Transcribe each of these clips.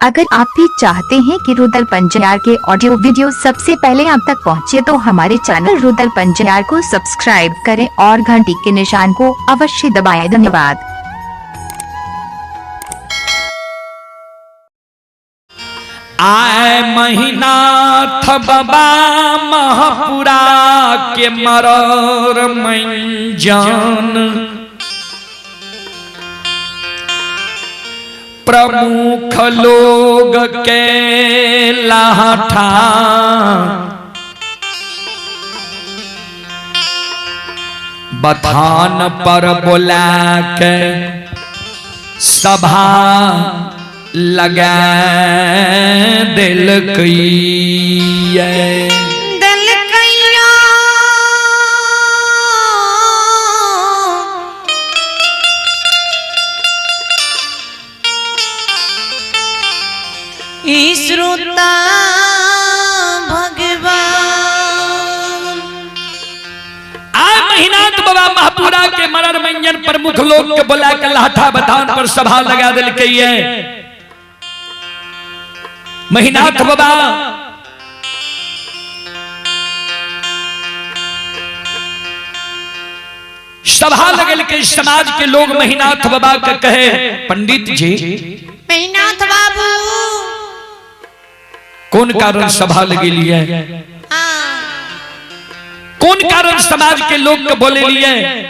अगर आप भी चाहते हैं कि रुदल पंजार के ऑडियो वीडियो सबसे पहले आप तक पहुंचे तो हमारे चैनल रुदल पंजार को सब्सक्राइब करें और घंटी के निशान को अवश्य दबाएं। धन्यवाद। आए महीनाथ बाबा महापुरा के मरर मंजन प्रमुख लोग के लाठा बथान पर बोला के सभा लगा दिलकैया। दिलकैया। ई श्रोता भगवान। आय महीनाथ बाबा महापुरा के मरर मंजन प्रमुख लोग के बोला के लाठा बथान पर सभा लगा दिलकैया। महीनाथ बाबा सभा लगल के समाज के लोग महीनाथ बाबा के कहे, पंडित जी महीनाथ बाबू कौन कारण सभा लगे लिए? कौन कारण समाज के लोग के बोले लिए?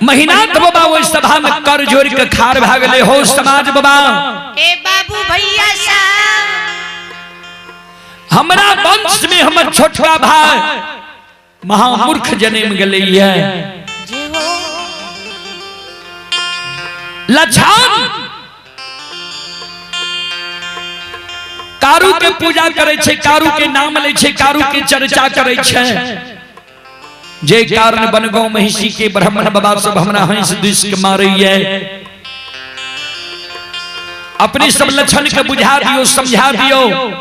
महीनाथ बाबा वो सभा में कर जोड़ के खार भागले हो समाज बाबा। ए बाबू भैया साहब, हमरा वंश में हमर छोटका भाई महामूर्ख जन्म गले है। लछन कारू के पूजा करे छे, कारू के नाम ले छे, कारू के चर्चा करे छे। जे कारण बनगांव महिषी के ब्राह्मण बाबा सब हमरा हंस दुस के मारे है। अपने सब लक्षण के बुझा दियो, समझा दियो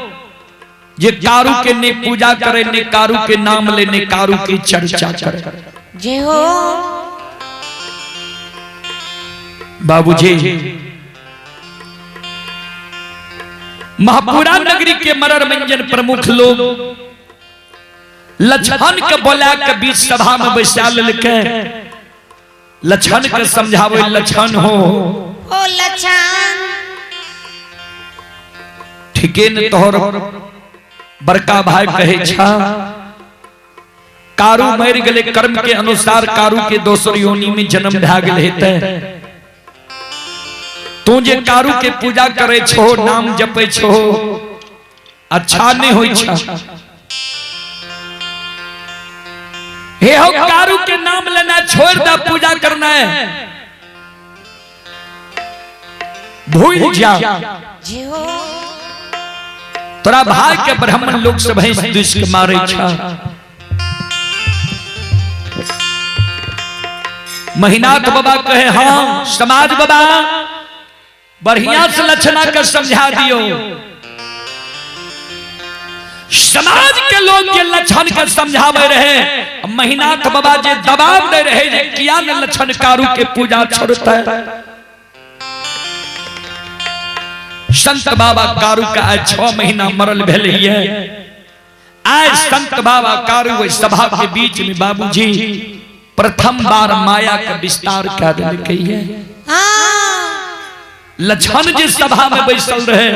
जे कारू के ने पूजा करे, ने कारू के नाम ले, ने कारू की चर्चा करे। जे हो बाबूजी, महापुरा नगरी के मरर मंजन प्रमुख लोग लक्षण के बोला के बीच सभा में बैसा लेलके। लक्षण के समझावे, लक्षण हो ओ लक्षण ठीके न तोहर बड़का भाई कहे छा कारू मर गए कर्म के अनुसार कारू के दोसर योनि में जन्म भए गेल हेतै। तू जे कारू के पूजा करे छो, नाम जपे छो, अच्छा नहीं होई छा। हे हो कारू के नाम लेना छोड़ दा, पूजा करना है भूल जा। तोरा भाई के ब्राह्मण लोग सब भैंस दुस के मारे छा। महीनाथ बाबा कहे हाँ समाज बाबा बढ़िया से लक्षणा के समझा दियो। समाज के लोग के लक्षण के समझावे रहे, महीनाथ बाबा जे दबाव दे रहे जे किया न लक्षण कारू के पूजा छोड़ता है। संत बाबा कारू का आज 6 महीना मरल भेल है। आज संत बाबा कारू सभा के बीच में बाबूजी प्रथम बार माया का विस्तार कर देलकै है। लक्षण जे सभा में बैसल रहे,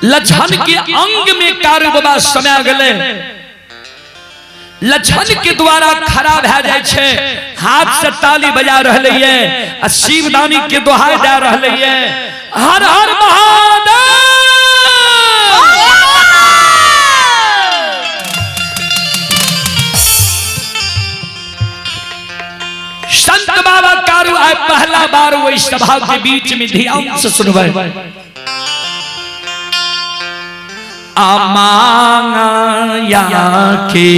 लक्षण के अंग में कारू बाबा समा गए। लक्षण के द्वारा खड़ा भए जाय छै, हाथ से ताली बजा रहले है आ शिवदानी के दोहाई दे रहले है, हर हर महादेव। संत बाबा कारू आए पहला बार वही सभा के बीच में ध्यान से सुनवे। अमांगा के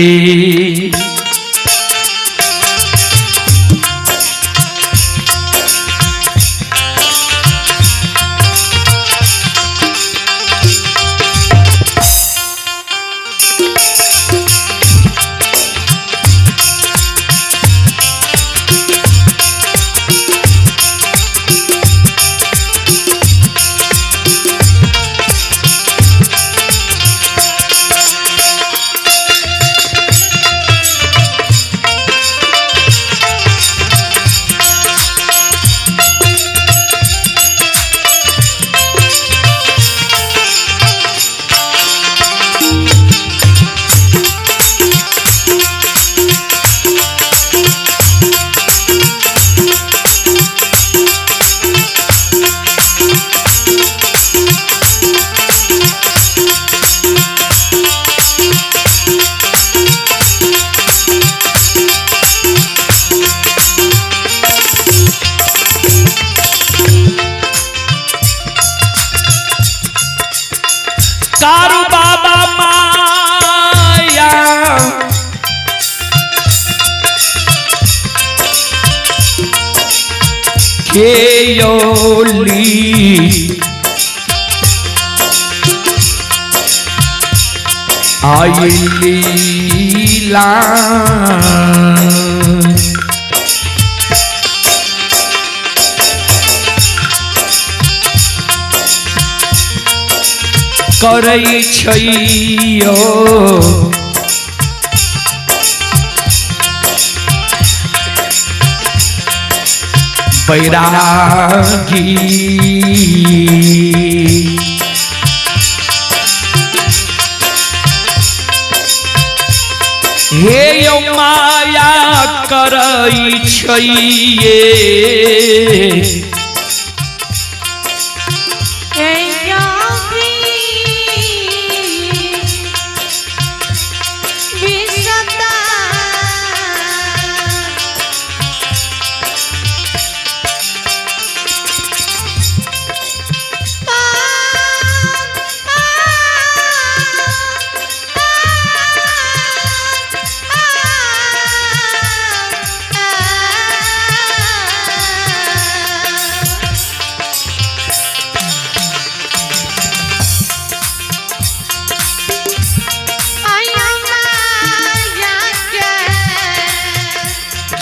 हे योली आई लीला करै छैयो बैरागी। हे यौ माया करै छैये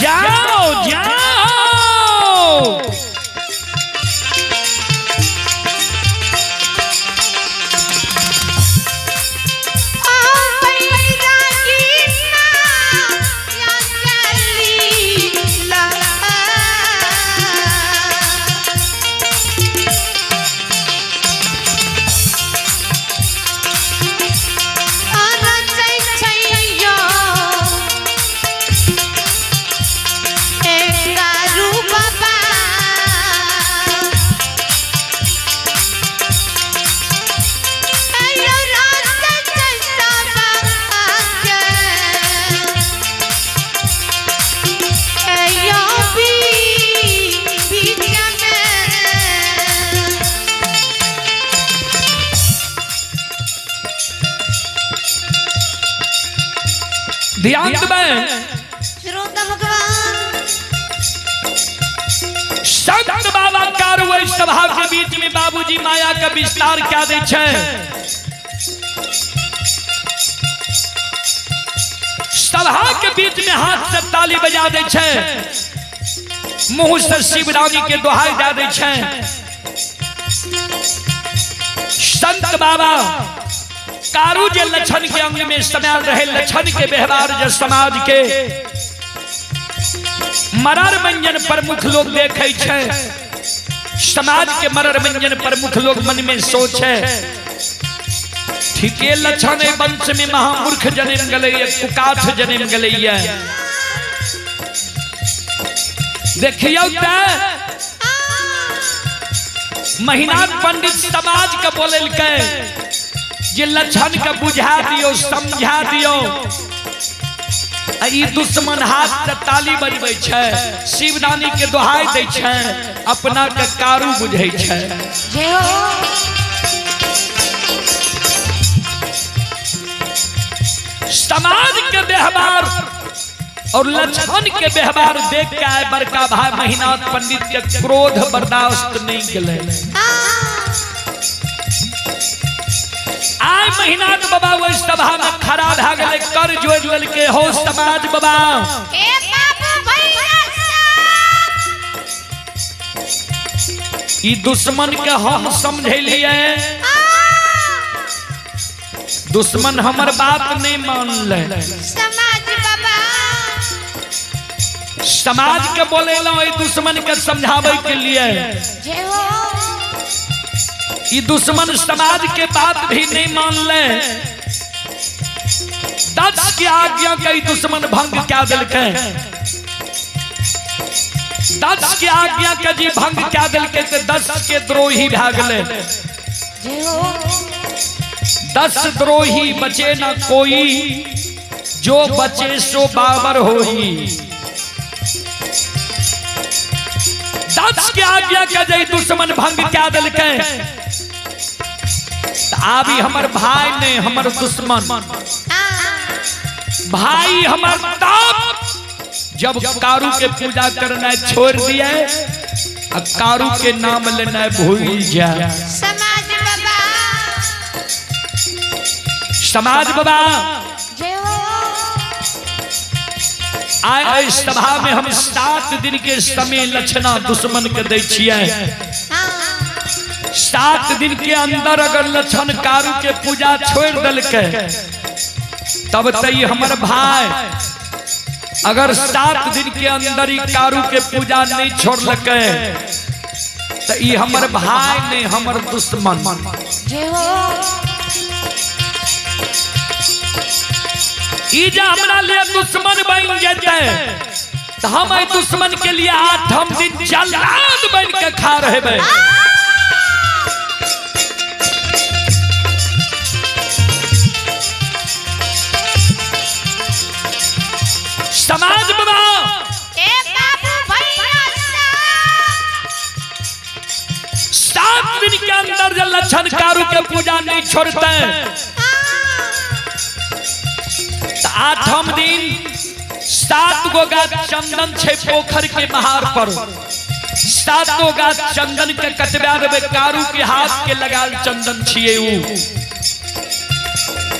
जाओ जाओ। ध्यान देबै। श्रोता भगवान संत बाबा कारु सभा के बीच में बाबूजी माया का विस्तार क्या दै छै। सभा के बीच में हाथ से ताली बजा दै छै, मुंह से शिवरानी के दोहाई दे दै छै। संत बाबा कारू जे लक्षण के अंग में समायल रहे, लक्षण के व्यवहार जे समाज के मरर मंजन प्रमुख लोग देखे छै, समाज के मरर मंजन प्रमुख लोग मन में सोच है ठीके लक्षण वंश में महामूर्ख जन्म गले, कुकाठ जन्म गले। देखियो त महिनाथ पंडित समाज के बोललकै जे लक्षण के बुझा दियो, समझा दियो। ई दुश्मन हाथ से ताली बजबै छै, शिवदानी के दोहाई दै छै, अपना के कारू बुझै छै। जय हो। समाज के व्यवहार और लक्षण के व्यवहार देख के आए बड़का भाई महिनाथ पंडित के क्रोध बर्दाश्त नहीं गेलै। आय महिनाथ बाबा ओहि सभा में खड़ा भए गेलै, कर जोड़ लेलकै, हो समाज बाबा ए बाबू भैया साहब, ई दुश्मन के हम समझेलिए, दुश्मन हमर बात नहीं मानले। समाज बाबा समाज के बोलेलहुं ई दुश्मन के समझाबै के लिए, जय हो। ई दुश्मन समाज के बात भी नहीं मानले। दक्ष के आज्ञा के ई दुश्मन भंग क्या दिलकै, दक्ष के आज्ञा के जी भंग क्या दिलकै ते दक्ष के द्रोही भए गेलै। जय हो। 10 द्रोही बचे न कोई, जो बचे सो बाबर होई। दक्ष के आज्ञा के जे दुश्मन भंग क्या दिलकै, आबी हमर भाई ने हमर दुश्मन, भाई हमर ताप। जब कारू के पूजा करना छोड़ दिए, आ कारू के नाम लेना भूल जा। समाज बाबा। समाज बाबा। जय हो। आए सभा में हम 7 दिन के समय लक्षणा दुश्मन के दै छियै। हाँ। 7 दिन के अंदर अगर लक्षण कारू के पूजा छोड़ दलके तब तई हमर भाई, अगर 7 दिन के अंदर ही कारू के पूजा नहीं छोड़लके तो ई हमर भाई नहीं, हमर दुश्मन। जय हो। ई जे हमरा लिए दुश्मन बन जेतै तो हम एहि दुश्मन के लिए 8 दिन जल्लाद बन के खा रहबै। समाज बाबा। ए बाबू भैया साहब। 7 दिन के अंदर जब लक्षण कारू के पूजा नहीं छोड़ते तो 8 दिन 7 गो गाछ चंदन छे पोखर के महार पर, 7 गो गाछ चंदन के कटवा देबै, कारू के हाथ के लगाल चंदन छिए ऊ।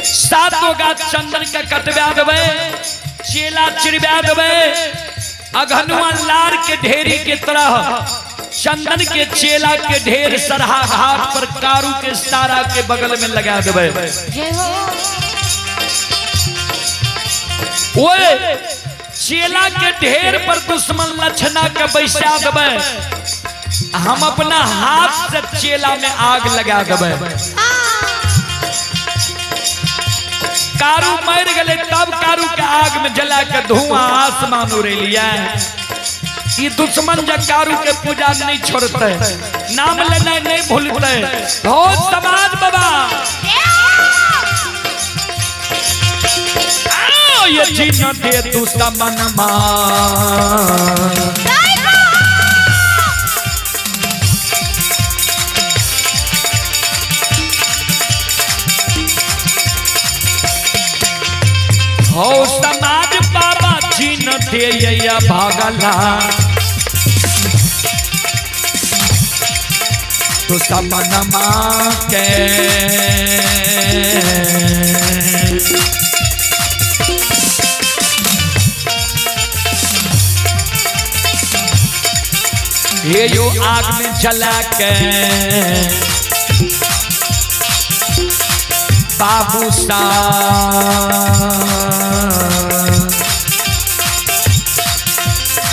7 गो गाछ चंदन के कटवा देबै, चेला चिरवा देबै, अघनुआ लार के ढेरी के तरह चंदन के चेला के ढेर सरहा घाट पर कारू के सारा के बगल में लगा देबै। जय हो। ओए चेला के ढेर पर दुश्मन लक्षणा के बैसा देबै, हम अपना हाथ से चेला में आग लगा देबै। कारू मर गए तब कारू के आग में जला के धुआं आसमान उड़ेलिया। ये दुश्मन जब कारू के पूजा नहीं छोड़ते, नाम लेना नहीं भूलते। हो समाज बाबा। आओ ये जीना दे दुश्मन मां। हो समाज बाबा जीन दे या भागला तो समन मां के। ये यो आग में जला के बाबू सा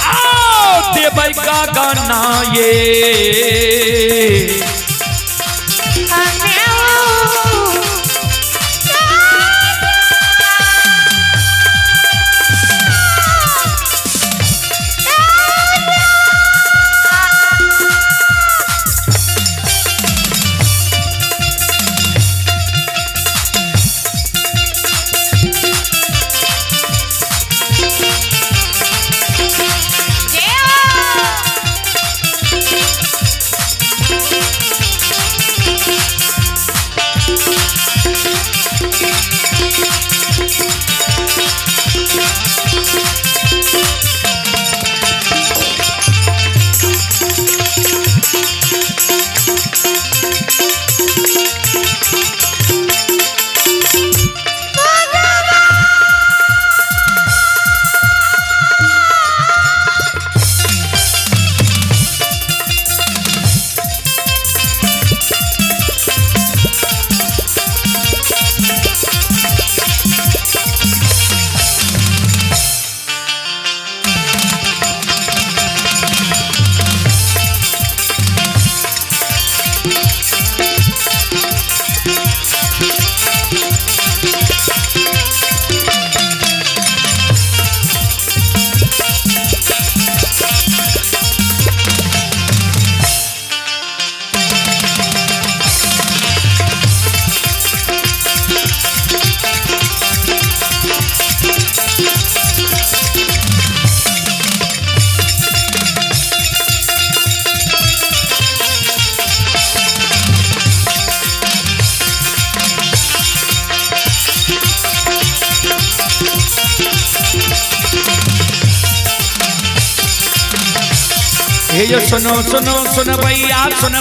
आओ देबै का गाना ये। जय हो। हे यो सुनो सुनो सुन भैया सुन।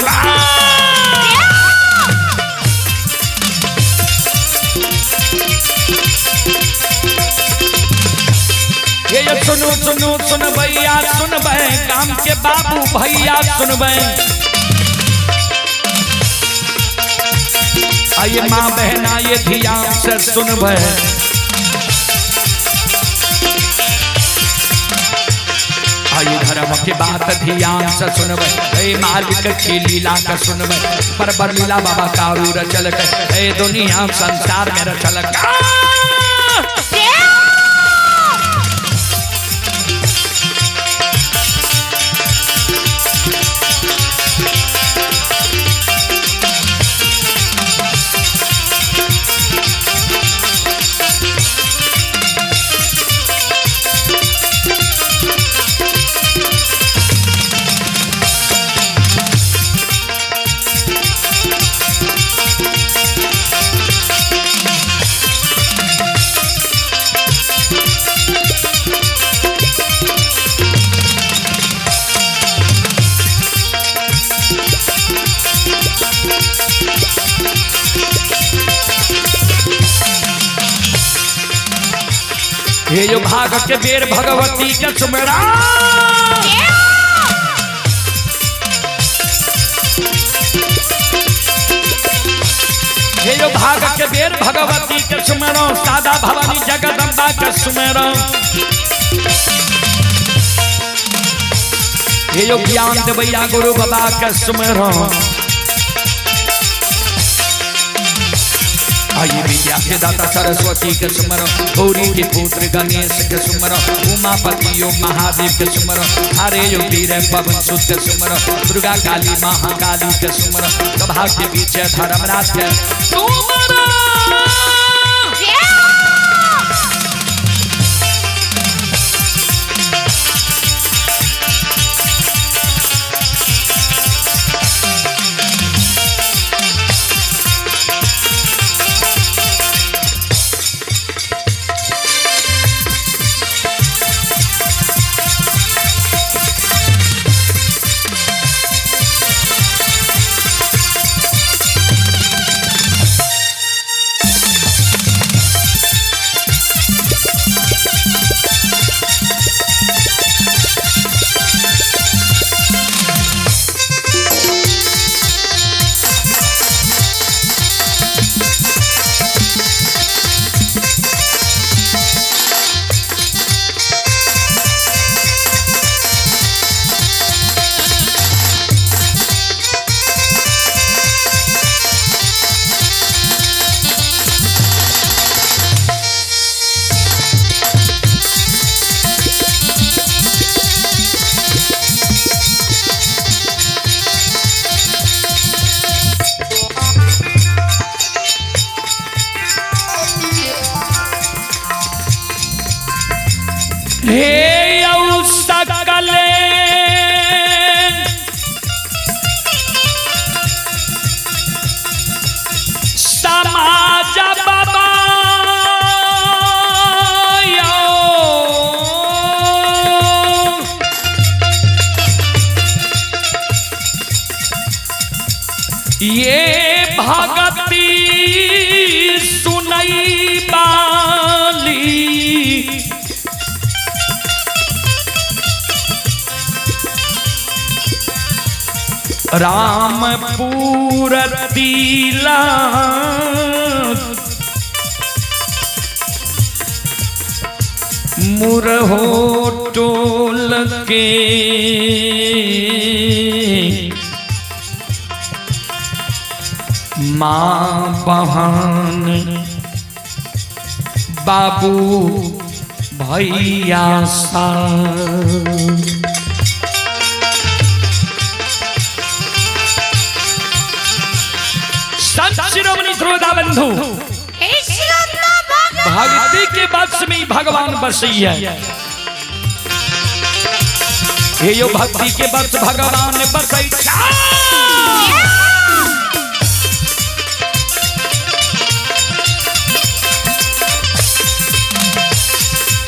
हे यो सुनो सुनो सुन भैया सुनबै, गाम के बाबू भैया सुनबै, आइए माँ बहना ये ध्यान से सुनबै। आइए धर्म के बात ध्यान से सुनबै, ए मालिक की लीला का सुनबै, पर पर लीला बाबा कारू रचलक, ए दुनिया संसार में रचलक। हे यो भाग के बेर भगवती के सुमरा। हे यो भाग के बेर भगवती के सुमरो, सादा भवानी जगदम्बा के सुमरो। हे यो ज्ञान देवैया गुरु बाबा के सुमरो। आइए विद्या के दाता सरस्वती के सुमरो, गौरी के पुत्र गणेश के सुमरो, उमापति यो महादेव के सुमरो, हरे यो वीर पवन सुत के सुमरो, दुर्गा काली महाकाली के सुमरो, सभा के बीच धर्मराज के सुमरो। हे औ सकले समाज बाबा ये भगती सुनई बाली, रामपुर तिला मुरहो टोल के माँ बहन बाबू भैया सा। संत शिरोमणि श्रोता बंधु, भक्ति के बस में भगवान बसई है। हे यो भक्ति के बस भगवान बसई।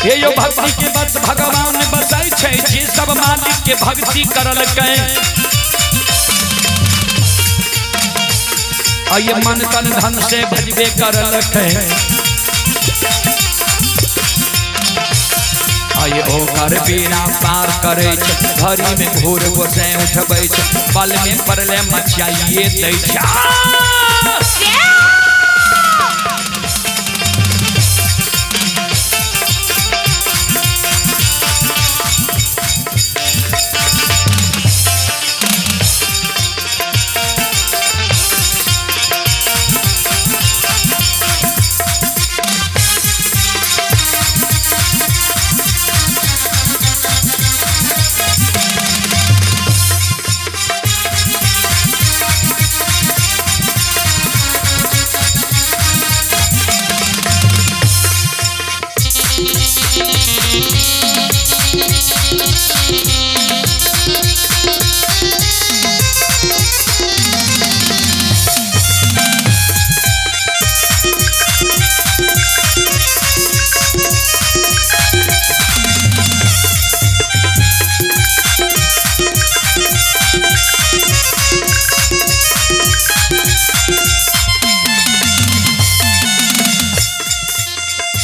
हे यो भक्ति के बस भगवान बसई छे। छै जे सब मालिक के भक्ति करलकै। आइए मन तन धन से भजबे करलकै। आइए ओकर बेड़ा पार करै छै, घड़ी में घोर गोसै उठबै छै, पल में परले मचाइए दै छै।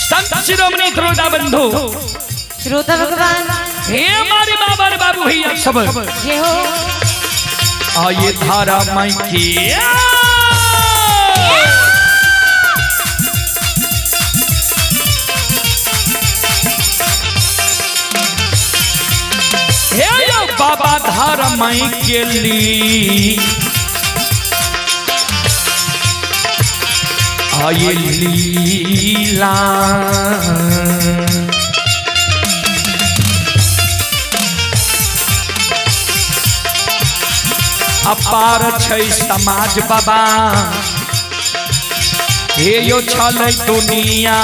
संत शिरोमणि श्रोता बंधु, श्रोता भगवान, हे हमारे बाबा रे बाबू भैया सब, जय हो। आइए धारा माई की। हे यो बाबा धारा माई के ली आइए लीला। अपार छै समाज बाबा, हे यो छलै दुनिया।